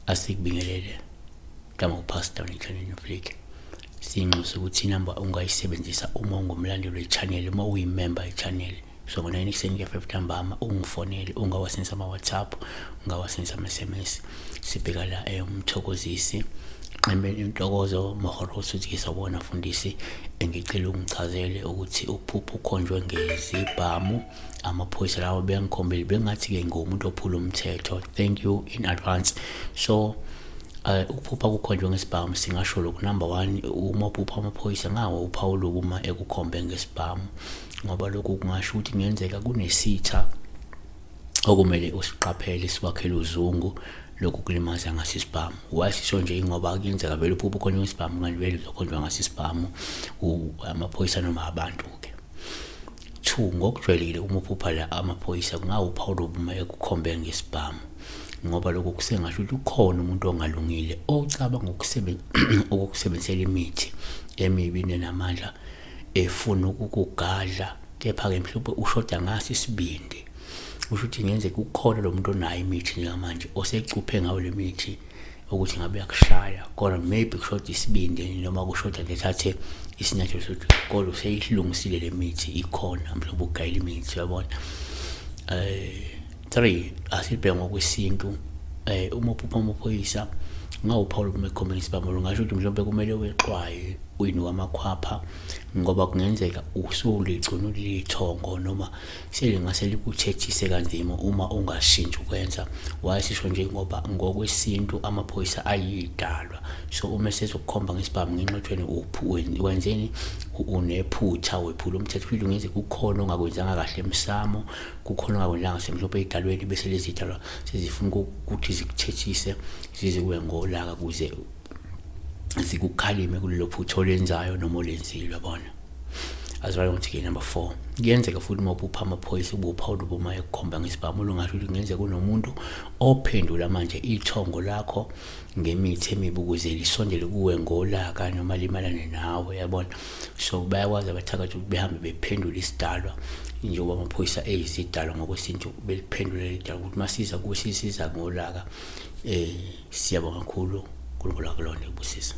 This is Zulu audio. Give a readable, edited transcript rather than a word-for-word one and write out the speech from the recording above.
Asikubingelele gama uPastor Nitshane Flick. Sinxusa ukuthi inamba ungayisebenzisa uma ungumlandeli we-channel, uma uyimember ye-channel. So ngo-9 ekuseni ke 5 ntambama ungifonele, ungawasendisa ama-WhatsApp, ungawasendisa ama-SMS. Sibheka la uMthokozisi Xembeni Intokozo Mohorosi uthi sawubona mfundisi, ngicela ungichazele ukuthi ukuphupha ukhonjwe ngezibhamu amaphoyisa lawo bengikhombile bengathi-ke ngumuntu ophula umthetho. Thank you in advance. So ukuphupha kukhonjwe ngesibhamu singasho lokhu. Number 1, uma uphupha amaphoyisa ngawo uphawula uma ekukhombe ngesibhamu, ngoba lokhu kungasho ukuthi kungenzeka kunesitha okumele usiqaphele siwakhele uzungu lokhu kulimaza ngaso isibhamu. Why sisho nje? Ingoba kuyenzeka vele uphupha ukhonjwe ngesibhamu kanti vele uzokhonjwa ngaso isibhamu amaphoyisa noma abantu-ke. 2, ngokujwayelekile uma uphupha la amaphoyisa kungawuphawu uma ekukhombe ngesibhamu, ngoba lokho kusengasho ukuthi ukhona umuntu ongalungile ocabanga ukukusebenzisela imithi emibi nenamandla efuna ukukugadla, kepha-ke mhlawumbe ushoda ngaso isibindi. Kusho ukuthi kungenzeka ukhona lo muntu onayo imithi njengamanje osecuphe ngayo le mithi ukuthi ngabe uyakushaya, kodwa maybe kushoda isibindi noma kushoda nje thathe isinyathelo sokuthi kodwa useyilungisile le mithi ikhona, mhlawumbe ugayela imithi, uyabona. 3, asibheke ngokwesintu. Uma uphupha amaphoyisa ngawuphawula uma ekhombe ngesibhamu, lungasho ukuthi mhlawumbe kumele wexwaye uyinuka amakhwapha, ngoba kungenzeka usuligcina ulithongo noma selingase likuthethise kanzima uma ungashintshi ukwenza. Wayesisho nje ngoba ngokwesintu amaphoyisa ayidalwa, so uma esezokukhomba ngesibhamu ngenxa yokuthi wenzeni, unephutha, wephula umthetho, futhi kungenzeka kukhona ongakwenzanga kahle emsamo, kukhona ongakwenzanga semhlophe ey'dalweni, bese lezi dalwa sezifuna ukuthi zikuthethise zize kuwe ngolaka kuze zikukhalime kulelo phutha olenzayo noma olenzile, uyabona. Azivale ngokuthi-ke number 4, kuyenzeka futhi uma uphupha amaphoyisa ube uphawula ubuma ekukhomba ngesibhamu, olungasho ukuthi kungenzeka kunomuntu ophendula manje ithongo lakho ngemithi emibi ukuze lisondele kuwe ngolaka noma limalane nawe, yabona. So bayakwazi abathakathi ukuthi behambe bephendula isidalwa, njengoba amaphoyisa eyizidalwa ngokwesintu beliphendula lidalwa ukuthi masiza kuwe sisiza ngolaka. Siyabonga kakhulu, uNkulunkulu akulonde kubusisa.